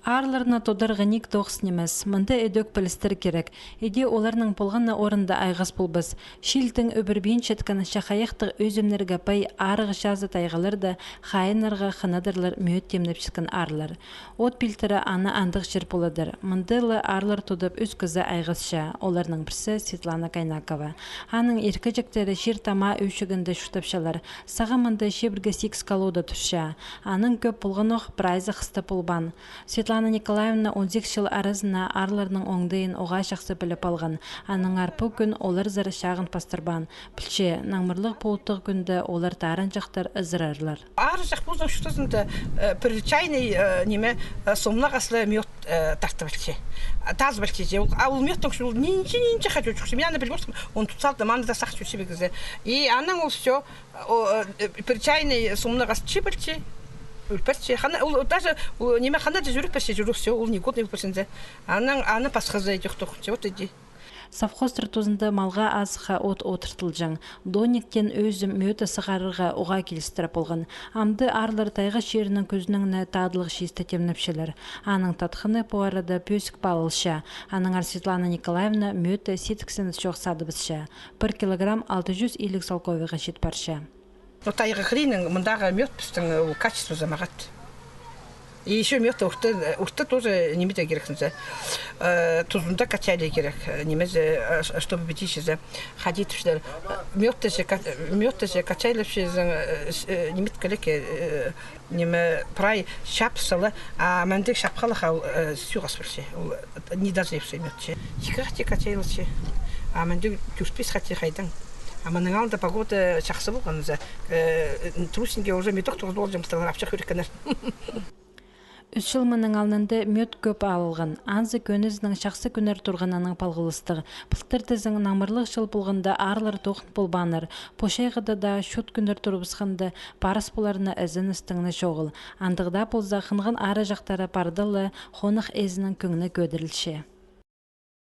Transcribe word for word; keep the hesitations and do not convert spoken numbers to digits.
Аарларны тударға ниик тоғыс нимес. Мында идӧк пілістер кирек. Иди оларның полғаны орында айғас полбас. Чиил тың ӱбірбинчеткен чахайахтығ ӧзімнерге пай арығ чазы тайғаларда хайыннарға хынадырлар мӧӧт тимнепчеткен аарлар. От пилтірі аны андағ чир поладыр. Мында ла аарлар тудып ӱс кізі айғасча. Оларның пірсі Светлана Кайнакова. Аның иркеҷектері чир тама ӧӧчігінде чуртапчалар. Сағам мында чибіргі сигіс колода турча. Аның кӧп полғанох, прайзы хыстап полбаан. Светлана Николаевна он сигіс чыл аразына аарларның оңдайын уғаа чахсы піліп алған. Аннаңар пу кӱн оларзар чағын пастырбаан. Пілче, наңмырлығ полтығ кӱнде олар таарынҷахтар ызырарлар. Аар чах ползаң, чуртазында, э, пір чайный, э, ниме, э, сомнағ аслы мёд, э, тартып алча. Таз пілче. Ол, а ол мёдтың ол нинҷе, нинҷе хати чох. Мин аны пілбеем, он тутсалды, маны даа сах чӧрче пеер кізі. И анаң ол всё, о, э, пір чайный сомнағ ас чібірче, ӱлпірче. Хана, ол даже, ол, ниме, хана да чӱріп пирче, чӱріп, всё, ол негодный пол пирче. Анаң, аны пасхазы идӧк тоғынча, вот иди. Совхозтар тузында малға азыхха от одыртылҷаң. Дониктен ӧзім мӧді сығарарға уғаа килістіре полған. Амды аарлар тайға чирінің кӱзінеңні тадылығ чиисті тимнепчелер. Аның татхыны пу арада пӧзік паалалча. Аннаңар Светлана Николаевна мӧді сидіксінізі чох садыбысча. Пір килограмм алты чӱс илиг салковайға чит парча. Ну, тайға хыринның мындағы мӧд пістің, э, ол качествозы мағат. И ещё мӧд орты, орты тоже ниме дее кирек сынза. Э, тузында качайла кирек, э, нимезі, э, ш-, чтобы бітчезі, хайди тіпчелер. Мӧдті же ка-, мӧдті же качайлапчазың, э, с-, э, ниме иткелек, э, ниме, прай чап сала, а мындағ чапхалах ол, э, сӱӱ хас пирче. Ол, э, недозревший мӧд че. Ікі хати качайлапча. А мындағ тӧрт-пис хати хайдаң. А мының алнында погода чахсы полған за, э, трусинге уже мӧдек тоғызып алҷаң, пыстылар апчах ӱреккеннер. Ӱс чыл мының алнында мӧд кӧп алылған. Анзы кӧнізінің чахсы кӱннер турғанынаң палғалыстығ. Пылтыр тізең, наңмырлығ чыл полғанда аарлар тоғын полбааннар. Пу чайғыда даа чот кӱннер турыбысханда, парыс поларына ізеністіг не чоғыл. Андағ даа полза, хынған аарачахтары парда ла, хонах ээзінің кӧңні кӧдірілче.